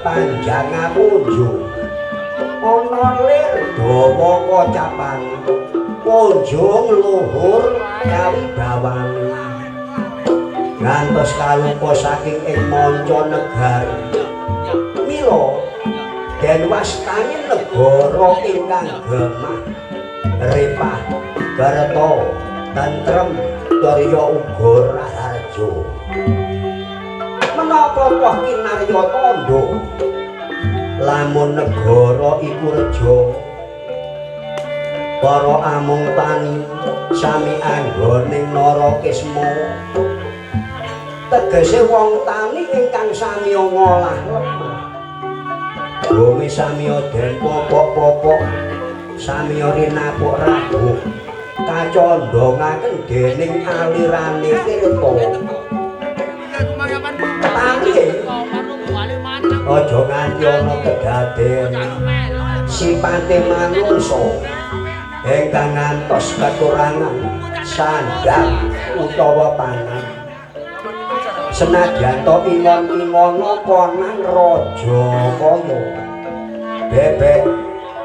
Panjang amunju ana lir dawa kocapan. Kunjung luhur kawibawane ngantos kalupa saking ing manca negari. Mila den wastani negara ingkang gemah repah kerta tentrem darya uga raharja. Menapa toh kinarya tandha lamun negara iku reja, para amung tani sami anggoning narakisma, tegese wong tani ingkang sami ngolah lemah, bumi sami den popok-popok, sami rinapuk rabuk, kacondhongaken dening alirane tirta. Tani aja nganti ana kedaden sipate manungsa ingkang ngantos kekurangan sandang utawa pangan. Senadyan to ingon-ingono konan raja kaya bebek,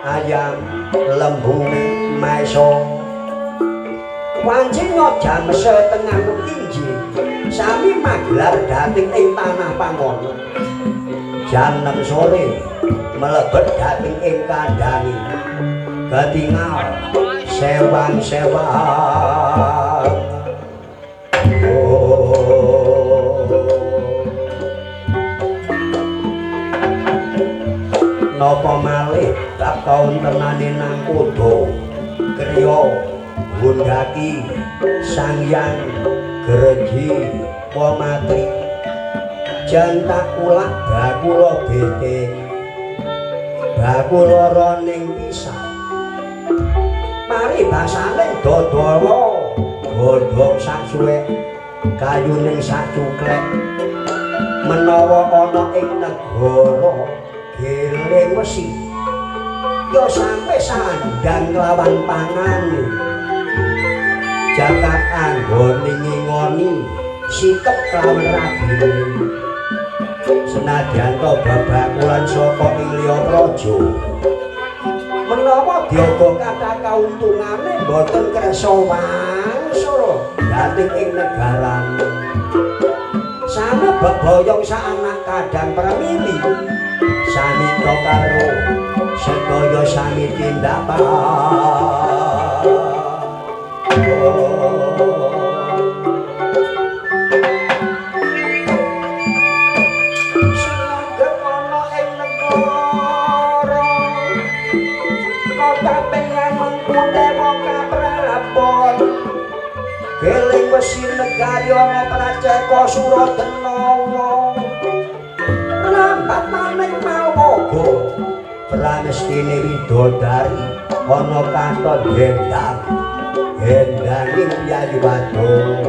ayam, lembu, maesa. Wancina jam setengah injih sami magelar dhateng ing tanah pangon. Jam 6 sore mlebet dhateng ing kandhange. Ketingal sewang-sewang. Napa malih bab kawontenane nang kuda kriya Gundaki Sangyang Greji Pomatri jantak kulak bakula beting bakula roning pisang paribasane dodol godhong sak suwek kayuning sak cuklek menawa ana ing negara Giling Wesi ya sampe sandang lawan pangane jakat anggone ngingoni sikep lawan rabine. Senadyan to babakulan saka ing liya praja menawa diaga kathah kauntungane mboten kersa wangsul dhateng ing negarane. Sami bebayong sak anak kadang pramili sami to karo sedaya sami tindak sinanggep ana ing negara kakapengan mengkutewa kaprabon Giling Wesi negari ana Praceka Suradenawa rambat maning Malwaga pramestine widodari ana katon hendang hendanging Kyai Wadon.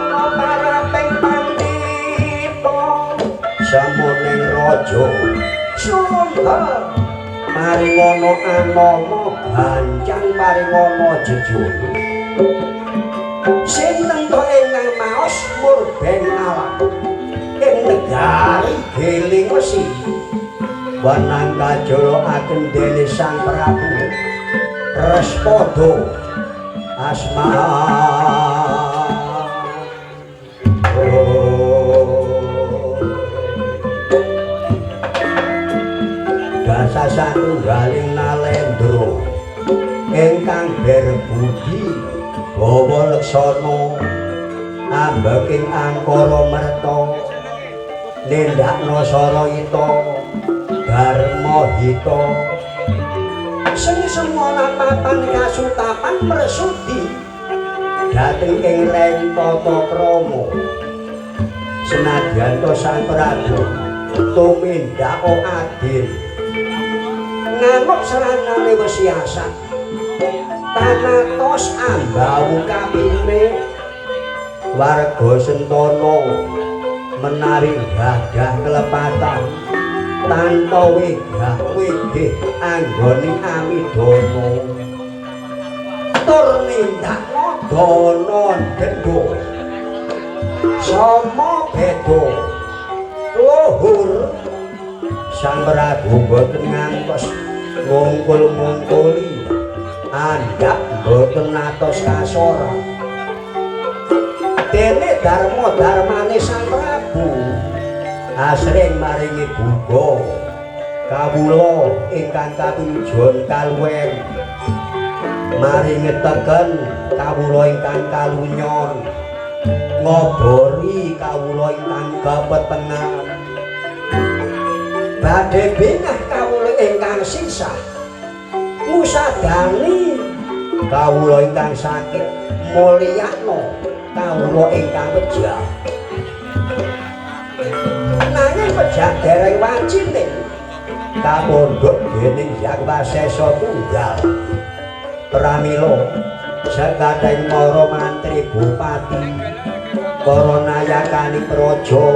Ana paraping pandhita samuning raja sundha paringana anama gancang paringana jejul sinten to ingkang maos murben alam ing negari Giling Wesi wenang kajolakaken dene Sang Prabu Respada Asma. Dasa satunggaling nalendra ingkang berbudi bawa leksana ambeking angkara merta nindakna sarayita dharma hita sing semana papan kasutapan mresudi dhateng ing reng tata krama. Senadyan to Sang Prabu tumindak adil nganut seranane wesi asak tanatos ambau kapine warga Sentana menawi gadah kelepatan tanpa wegah wegih anggone amidana tur nindakna dana denda sama beda Luhur. Sang Prabu boten ngantos ngungkul-ngungkuli, andhap boten atos kasor. Dene dharma dharmane Sang Prabu asring maringi buga kawula ingkang kapinujon kaluwen, maringi teken kawula ingkang kalunyon, ngobori kawula ingkang kepetengan. Badhe bingah kawula ingkang sisah, ngusadani kawula ingkang sakit, mulyakno kawula ingkang pejah. Nanging pejah dereng wancine kapundhut dening Hyang Wasesa tunggal. Pramila sekathahing para mantri bupati, para nayakaning praja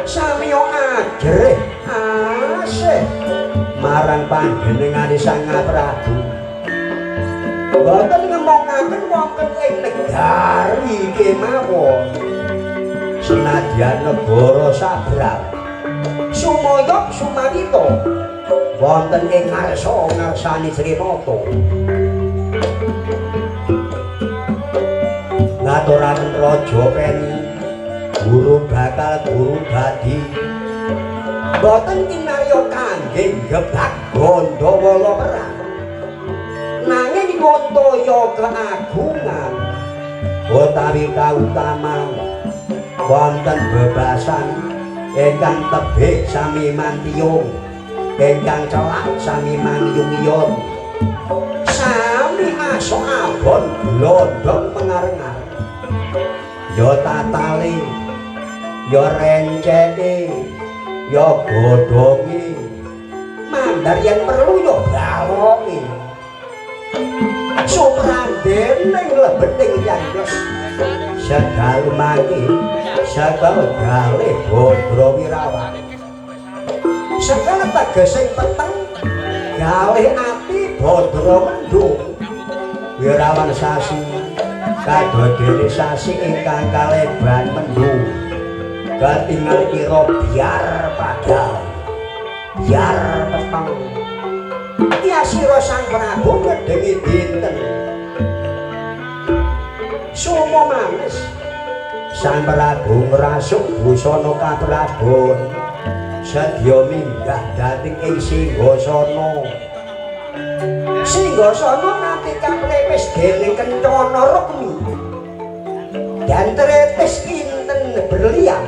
samiya ajerih asih marang panjenengane Sang Prabu. Boten ngemongaken wonten ing negari kemawon, senadyan negara sabrang sumayog sumawita wonten ing ngarsa ngarsani Srinata. Ngaturaken Raja Peni, guru bakal guru dadi, boten kinarya kangge gebak Gandawala perang, nanging ngantaya keagungan utawi kautaman wonten bebasan ingkang tebih sami mantiyung, ingkang celak sami mangyung-yun, sami asok abon glondong pengarengan. Ya tatale, ya renceke, ya godhonge, mandar yen perlu ya balonge. Suprandene lebeting yayos sedalu mangke sakal galih Bandra Wirawan. Sekal tegesing peteng galih ati Bandra mendung. Wirawan sasi kadodene sasi ingkang kaleban mendung. Katingal ira biar padhang, biar peteng. Yasira Sang Prabu ngedhengi dinten sumo manis. Sang Prabu ngrasuk busana kaprabon, sedya minggah dhateng ing singgasana. Singgasana nganti kaplepis dening kencana rukmi dan tretis kinten berlian.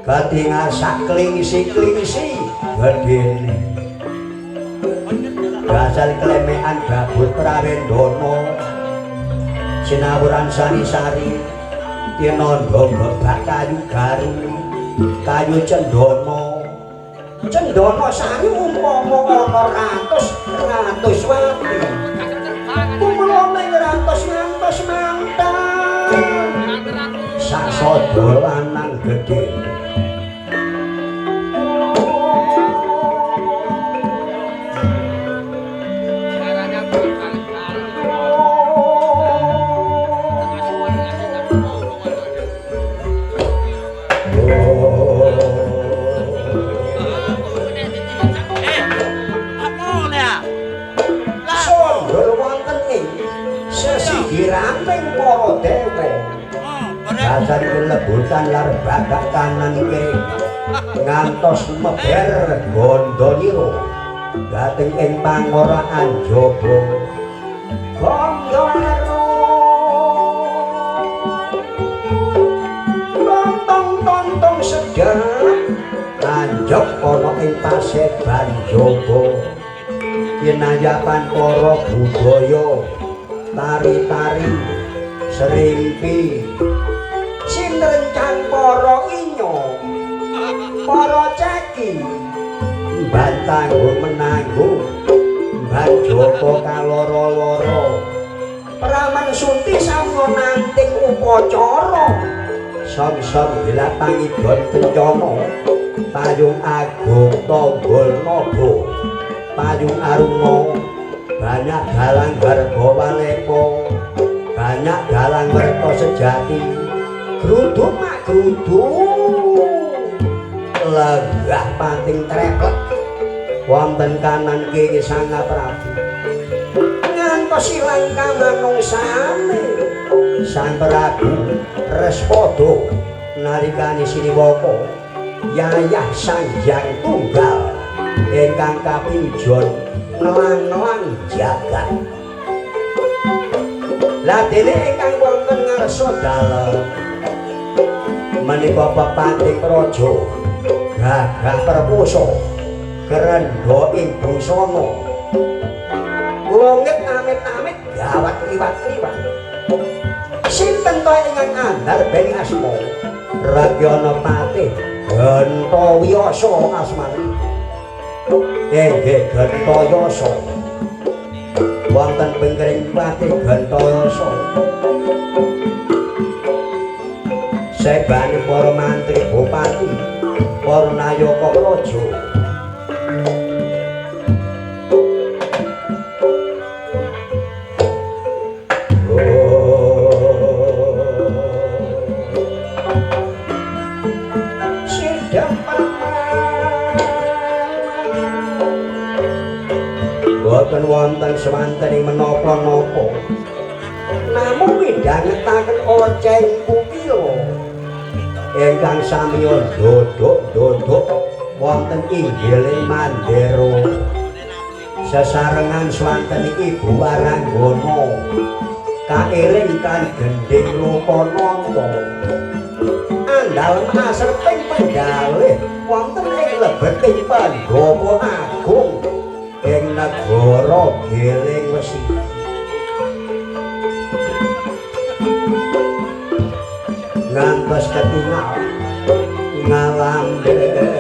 Katingal saklingsi-klingsi gedene. Dasar klemekan babut Prawendana, sinawuran sari-sari tinandha bebak kayu garu, kayu cendana. Cendana sari umpama ana ratus-ratus wati, kumulane ratus ngantos mantan saksada lanang gedhe. Dasar lebutan lar babak kanan kiri ngantos meber gandhanira dhateng ing pangoraan jaba. Gandhara tontong-tontong sedhep anjog ana ing paseban jaba. Kinayapan para budaya, tari-tari, serimpi, sinrencang para inyo, para ceki, bantanggo menanggo, mban joko kaloro-loro, praman sunti samya nanting upacara, som-som dilapangidon kencana, payung agung tanggul naga, payung aruna, banyak dalang garba walepa, banyak dalang merta sejati. Grudu mak grudu. Lenggah pating treplek wonten kanan kiri Sang Prabu. Ngantos ilang kamanungsane Sang Prabu Respada nalikane siniwaka yayah Sang Hyang Tunggal ingkang kapinjon nelang-nelang jagat. Lah dene ingkang wonten ngarsa dalem menika pepating praja gagah perkosa kerendha ing busana langit amit-amit gawat kliwat-kliwat. Sinten to ingkang andhar beni asma? Rakyana Patih Gentawiyasa asmane. Inggih Gentayasa. Wonten pingkering Patih Gentayasa sebane para mantri bupati, para nayaka praja. Boten wonten swanten ing menapa-napa. Namung midhangetaken oceng kukila ingkang samiya ndodhok-ndodhok wonten inggiling mandera. Sesarengan swanten Ibu Waranggana kaeling kan gendhing Lokananta. Andalem asreping penggalih wonten ing lebeting Pandhawa Agung ing negara Giling Wesi. Ngantos ketingal ngalambe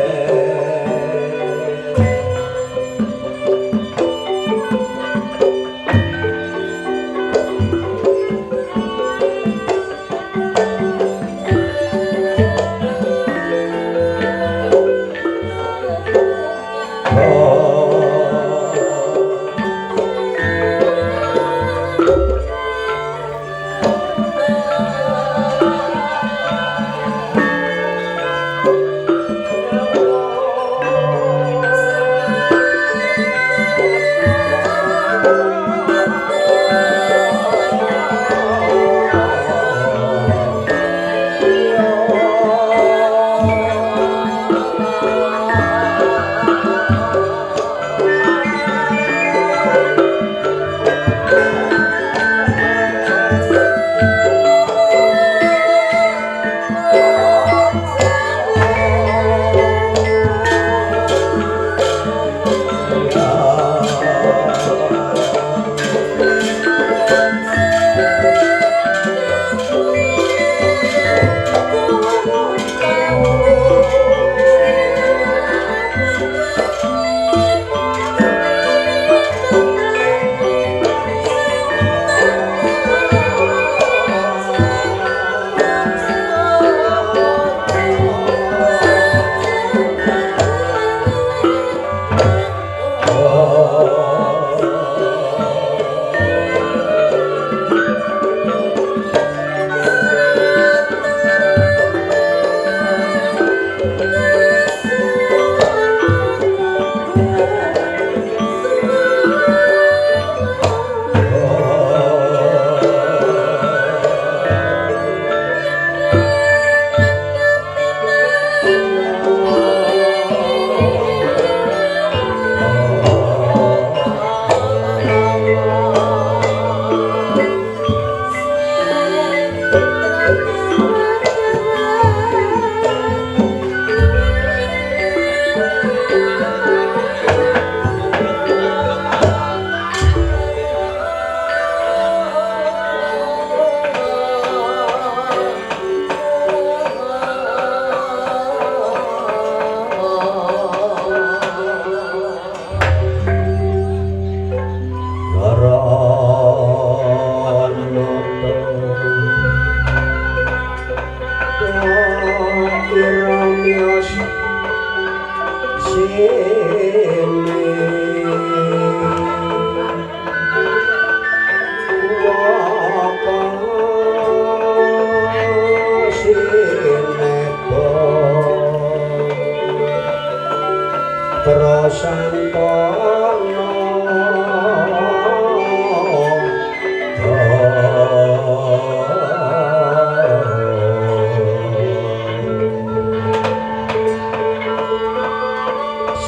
Prasantana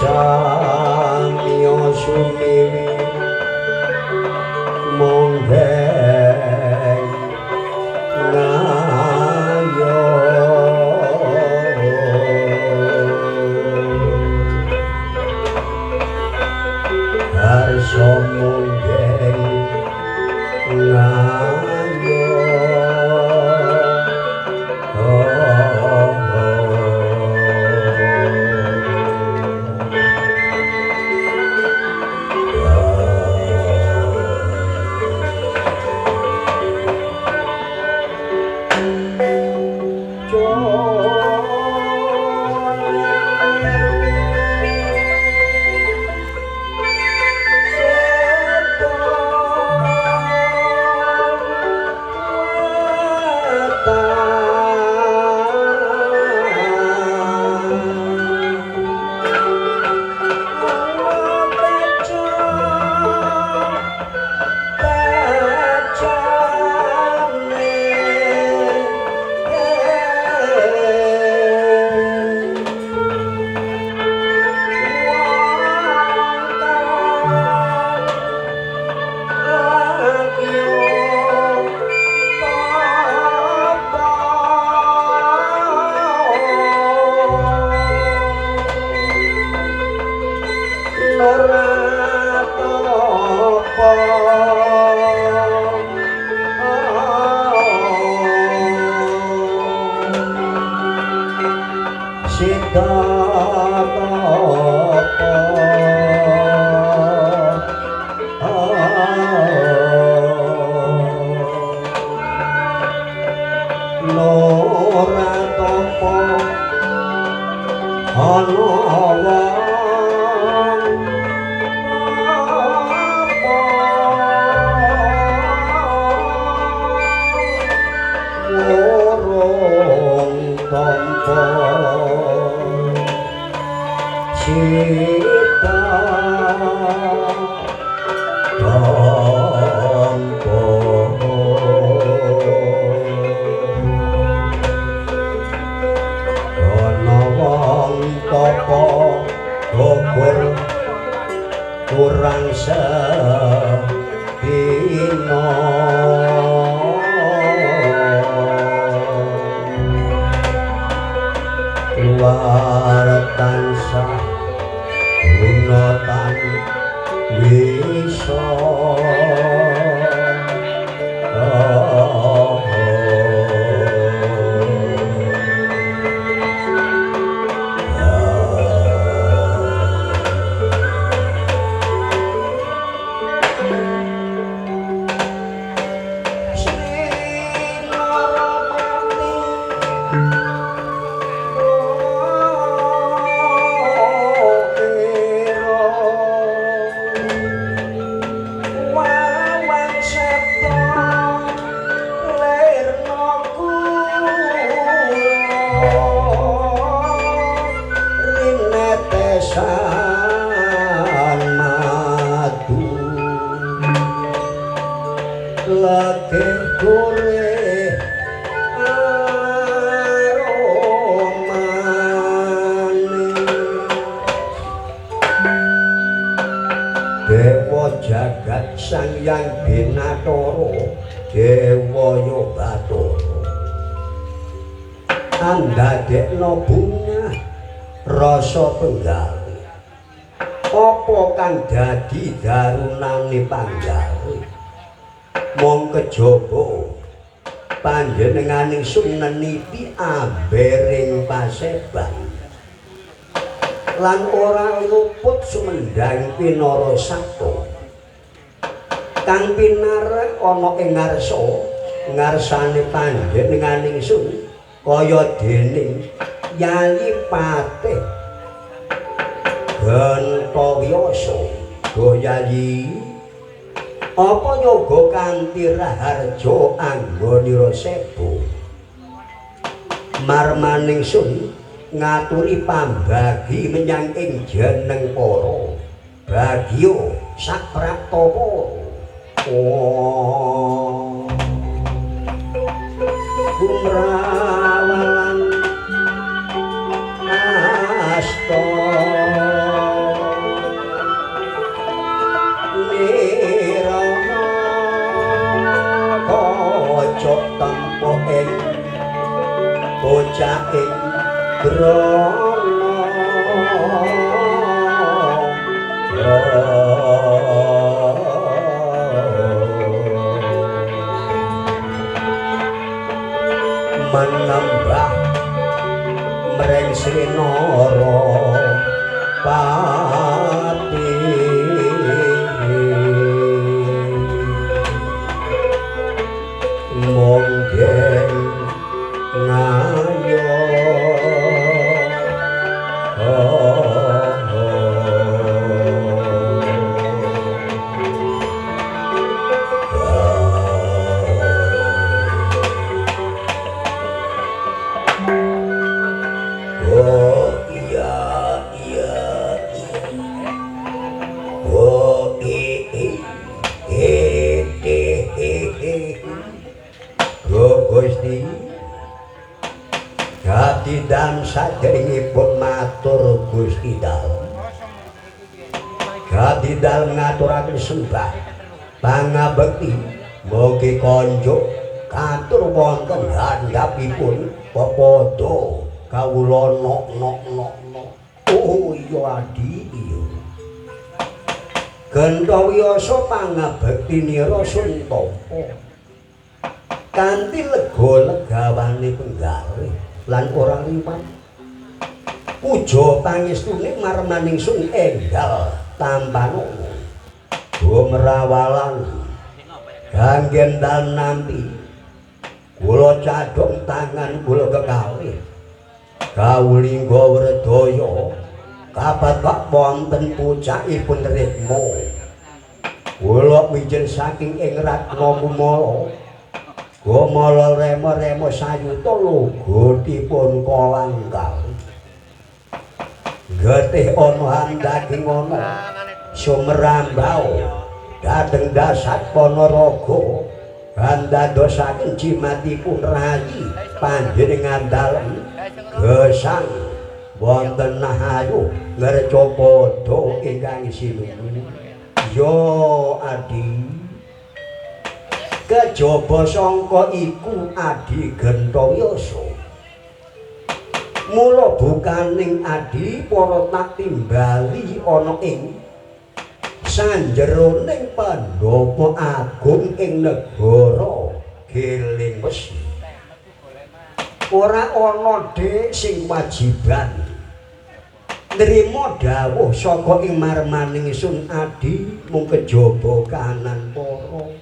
Samya sumiwi monggeng ngayo harsa monggeng ngayo kurang sedina luar tansah guna tan wisa. Dewa jagat Sang Hyang Binatara Dewa Yobatara andadekna bungah rasa penggalih apa kang dadi darunane panggalih mung kejaba panjenenganing sunenipi ambering paseban lan ora luput sumendhang pinara sakta kang pinarek ana ing ngarsa ngarsane panjenenganing sun kaya dening Yayi Patih Gantawiyasa. Duh Yayi, apa yoga kanthi raharja anggonira sebo marmaning sun Ngaturi pambagi menyang ing jeneng para bagya saprapta. Oh, gumrawalan asta nirana kocok tampa ing bocah ing grana menembah mring Sri Nara Pati. Monggeng ngayo saderengipun matur Gusti Dalem. Gati dalem ngaturaken sembah pangabekti mugi konjuk katur wonten handhapipun pepadha kawula nok nok nok nok. Oh iya adi iya. Gentha wiyasa pangabekti nira sun tampa kanthi lega legawane penggalih lan ora liwat. Puja pangestune marmaning sun enggal tampanana. Gumrawalan ganggen dalem nampi kula cadhong tangan kula kekalih. Kawulingga wredaya kabapak wonten pucakipun ritma. Kula mijil saking ing Ratna Kumala. Gumala rema-rema sayuta logotipun kolangkal. Getih ana handaging ana sumerambau dhateng dasat Ponorogo andadosaken jimatipun rayi panjenengan dalem gesang wonten nahayu ngreca padha ingkang sinuwun. Ya adi kejaba sangka iku adi Gentayasa. Mula bukaning adi para tak timbali ana ing sanjeroning pandhapa agung ing negara Giling Wesi. Ora ana dik sing wajiban nrima dawuh saka ing marmaning sun adi mung kejaba kahanan para.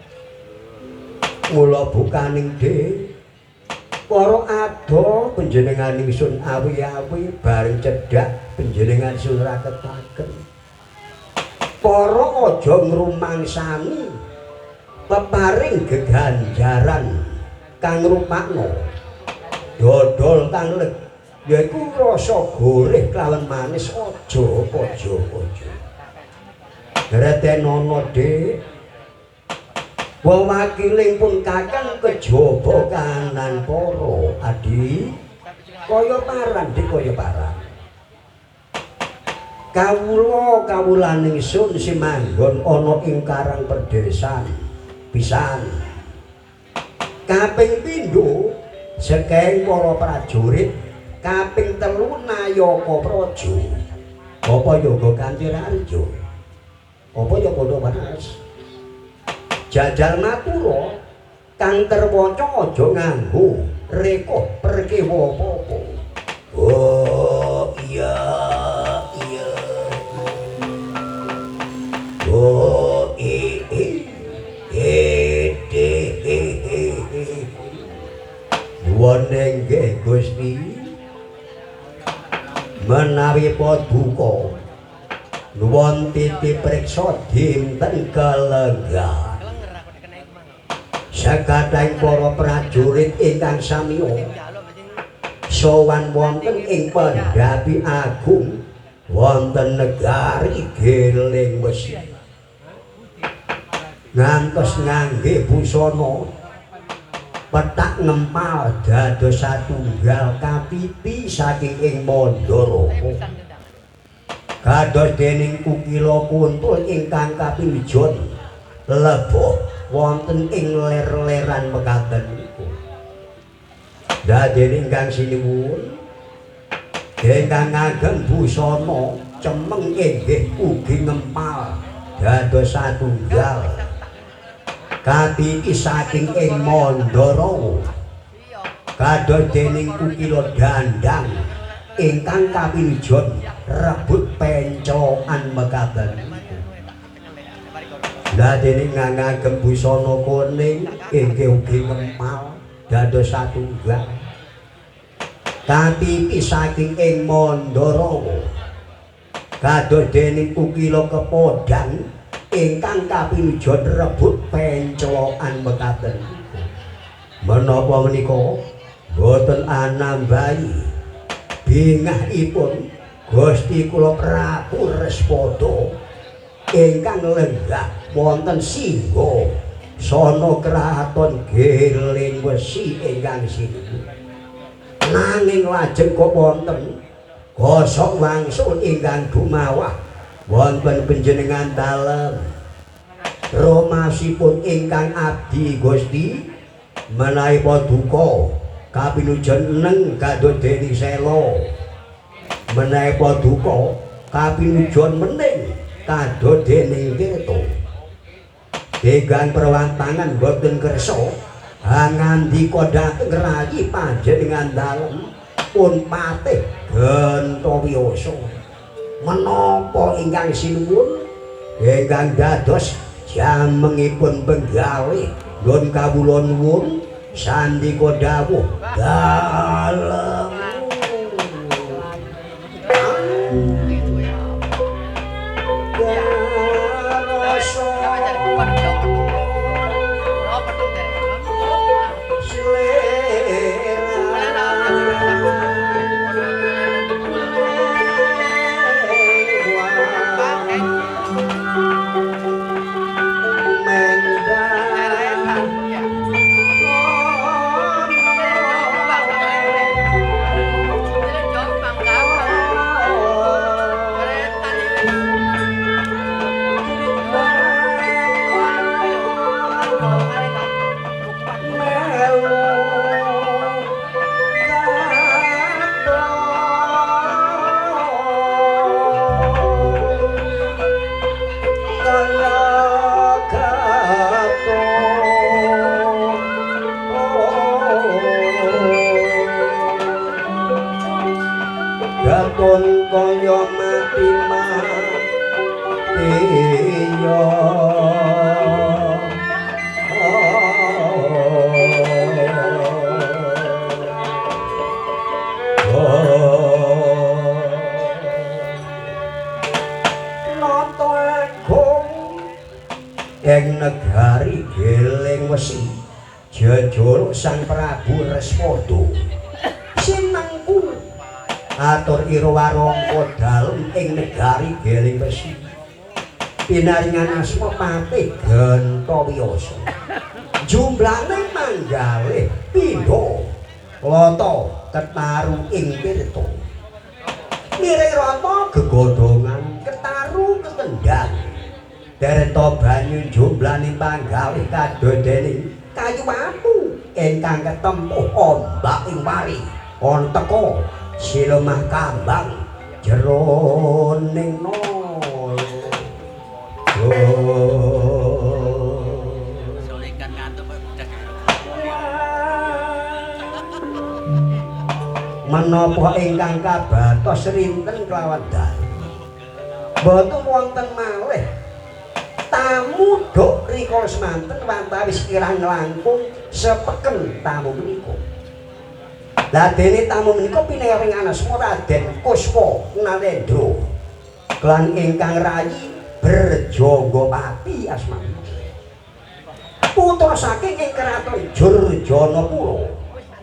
Mula bukaning dik para ado panjenenganing sun awi-awi bareng cedhak panjenengan sun raketaken. Para aja ngrumangsani peparing geganjaran kang rupakna dodol kang leg yaiku rasa goreh kelawan manis aja aja aja. Retenono dik wewakiling pun kakang kejaba kahanan para adi kaya paran dik kaya paran. Kawula kawulaning sun simanggon ana ing karang perdesan pisan. Kaping pindho sekeng para prajurit, kaping telu nayaka praja. Apa yoga kanthi raharja? Apa ya padha waras? Jajal matura kang terwaca aja nganggo rekoh perkewa apa-apa. Oh iya iya. Oh i i e d e e. Nuwun inggih Gusti. Menawi paduka nuwun titi priksa dinten kalenggahan. Sakathahing para prajurit ingkang samiya Sowan wonten ing Pendhapi Agung wonten negari Geling Wesi. Ngantos ngangge busana petak ngempal dados satunggal katiti saking ing Mandarawa. Kados dening kukila kuntul ingkang kapinujon leboh wonten ing ler-leran mekaten niku. Dadene ingkang sinuwun ingkang ngagem busana cemeng inggih ugi ngempal dados satunggal katiti saking ing Mandarawa. Kados dening kukila dandang ingkang kapinujon rebut pencokan mekaten niku. Dadene ngagem busana kuning inggih ugi ngempal dados satunggal katiti saking ing Mandarawa. Kados dening kukila kepodhan ingkang kapinujon rebut pencelokan mekaten. Menapa menika boten anambahi bingahipun Gusti kula Prabu Respada ingkang lenggah wonten singga sana kraton Geling Wesi ingkang sinuwun. Nanging lajeng kok wonten gosok wangsul ingkang dumawah wonten panjenengan dalem romasipun ingkang abdi Gusti menawi paduka kapinujon neng kados dening sela, menawi paduka kapinujon mening kados dening tirta. Degan perwantangan boten kersa ngandika dhateng rayi panjenengan dalem pun patih Gentawiyasa. Menapa ingkang sinuwun ingkang dados jamengipun penggalih nggon kawula nuwun sandika dawuh dalem. Gaton kaya mati mati ya. Nata Agung ing negari Geling Wesi jejuluk Sang Prabu Respada sinengku atur ira warangka dalem ing negari Geling Wesi pinaringan asma Patih Gentawiyasa. Jumlane manggalih pindha lata ketaru ing tirta, miring rata gegodhongan ketaru ketendhang dereta banyu jumlane manggalih kadodening kayu watu ingkang ketempuh ombak ing wali ana teka silemah kambang jeroning nala. Menapa ingkang kabatos rinten kelawan dalu boten wonten malih tamu duk rikala semanten wantawis kirang langkung sepeken tamu menika. Lah dene tamu menika pinering anasma Raden Kuswa Narendra klan ingkang rayi Berjonggopati asmanipun. Putra saking ing kraton Jurjanapura.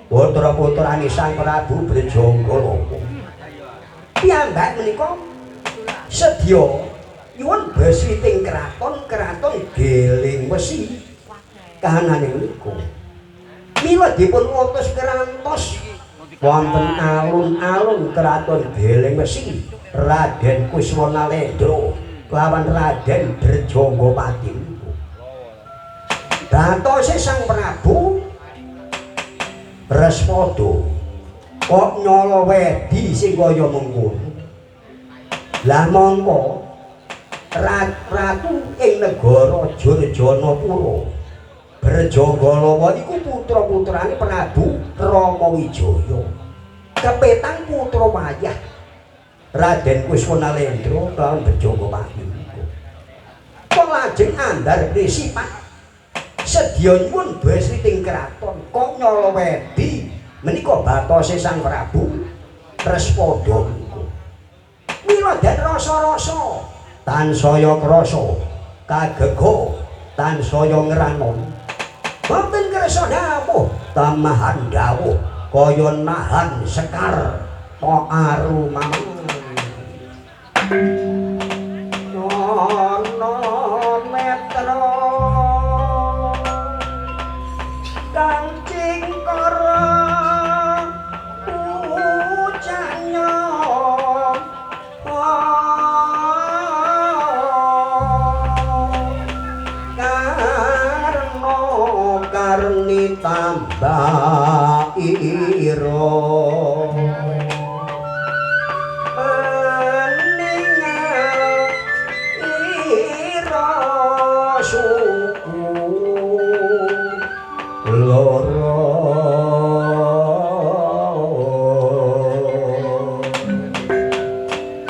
Putra-putrane Sang Prabu Brejangga. Piyambak menika sedya nyuwun beswiting kraton, kraton Geling Wesi kahanane menika. Mila dipun utus kerantos wonten alun-alun kraton Geling Wesi Raden Kuswanalendra kelawan Raden Brejanggapati menika. Batose Sang Prabu Respada kok nyala wedi sing kaya mengkono. Lah mongko ratu ing negara Jurjanapura Brejanggalawa iku putra-putrane Prabu Ramawijaya. Kepetang putra wayah Raden Kuswanalendra kelawan Brejanggapati menika. Kok lajeng andhar prisipat sedya nyuwun besriting kraton kok nyala wedi menika batose Sang Prabu Respada menika. Mila den rasa-rasa tansaya krasa kagega tansaya ngranon. Boten kersa dawuh tamahan dawuh kaya nahan sekar ta arumamang. Ana netra kang cingkara ucanya karna karni tambah ira paningal ira suku loro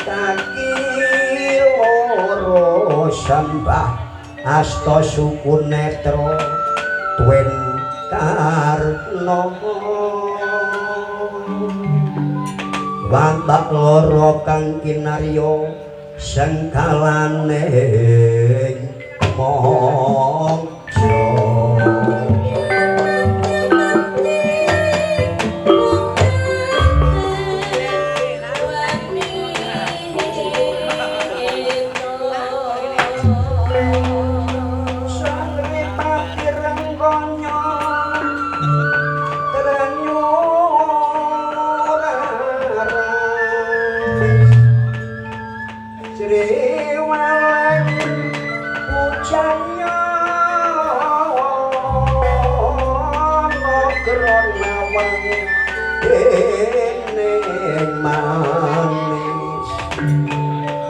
kaki loro sembah asta suku netra twen karna watak loro kang kinarya sengkalane mangsa.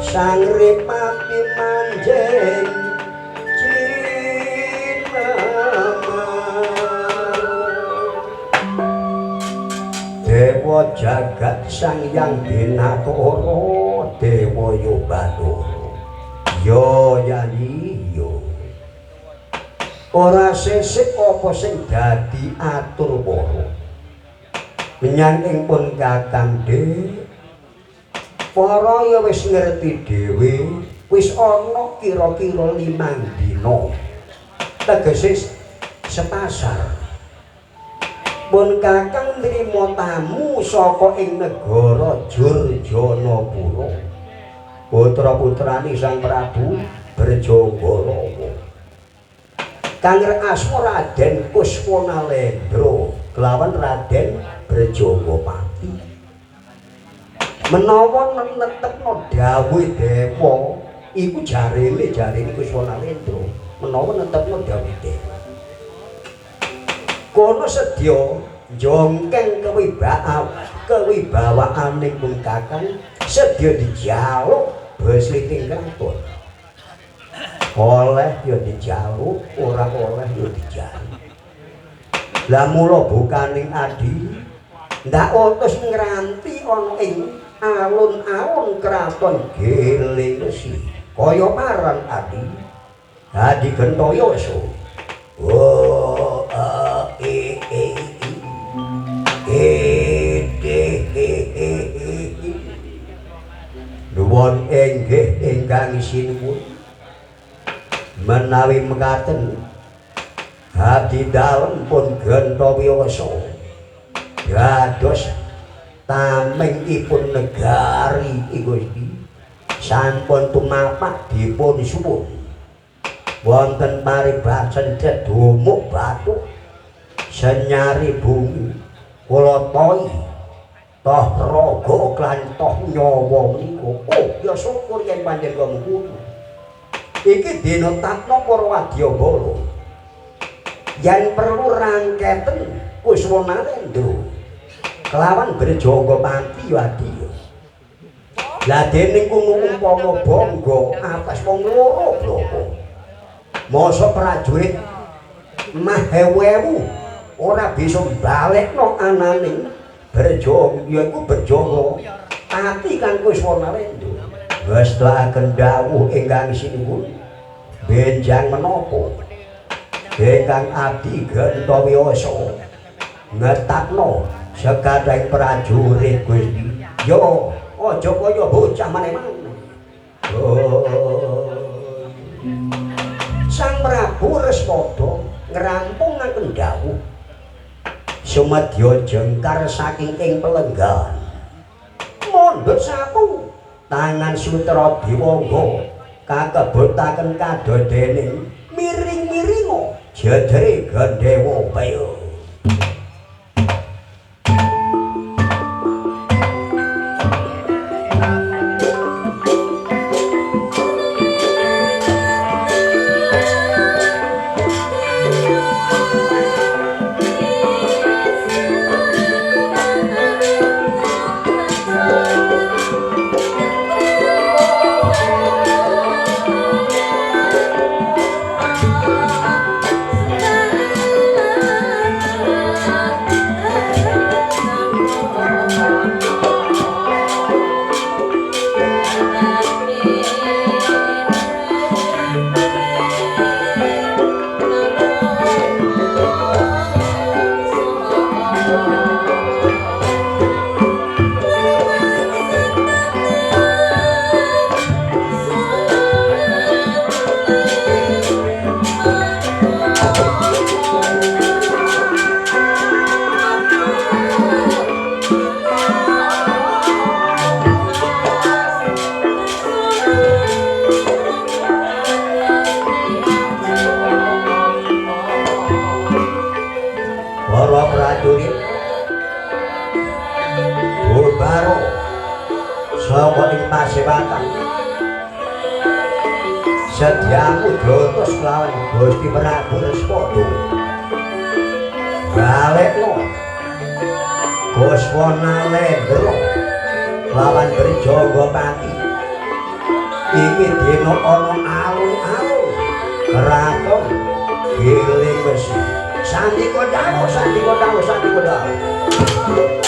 Sang Ripati manjing cinema Dewa jagat Sang Hyang Dinatara Dewa Yobathara. Yo yayi yo. Ora sesik apa sing dadi atur para. Menyang ing pun Kakang De para ya wis ngerti dhewe, wis ana kira-kira 5 dina. Tegese sepasar. Pun Kakang nrimo tamu saka ing negara Jurjanapura. Putra-putrane Sang Prabu Brejanggalawa. Kang asma Raden Kuswanalendra kelawan Raden Brejanggapati. Menawa netepno dawuhe dewa iku jarene Kuswanalendra menawa netepno dawuhe dewa kono sedya njongkeng kewibawaane pun Kakang sedya dijaluk besliting kraton. Oleh ya dijaluk, ora oleh ya dijaluk. Lah mula bukaning adi ndak utus ngranti ana ing alun-alun kraton Geling Wesi kaya marang adi Adi Gentayasa. O A E E I E D E E I. Nuwun inggih ingkang sinuwun menawi mekaten abdi dalem pun Gentawiyasa. Dados tamengipun negari Gusti sampun tumapak dipun suwun. Wonten paribasan cedhumuk batu senyari bumi kula toi toh raga lan toh nyawa menika. Oh ya syukur yen pancen kaya mengkono. Iki dina tatna para wadyabala. Yen perlu rangketen Kuswa Narendra kelawan Brajaga Pati Wadya. Lah dening kuno umpama bangga atas wong loro bloko. Mosok prajurit mahewu ora bisa balekno ananing Brajaga yaiku Brajaga Pati kang Kuswa Narendra. Ngestakaken dawuh ingkang sinuwun benjang menapa ingkang abdi gentawiyasa ngetakno sekadang prajurit Gusti. Yo aja kaya bocah maneh-maneh. Oh. Sang Prabu Respada ngrampungaken dawuh sumedya jengkar saking ing pelenggan. Mondhut sapu tangan Sutra Diwangga kakebutaken kadodening miring-miringa jejere Gandewa Bayo. Sedyaku diutus lawan Gusti Prabu Respada. Balekno Kuswa Narendra lawan Brajaga Pati. Iki dina ana alun-alun keraton Giling Wesi. Sandika dawuh, sandika dawuh, sandika dawuh.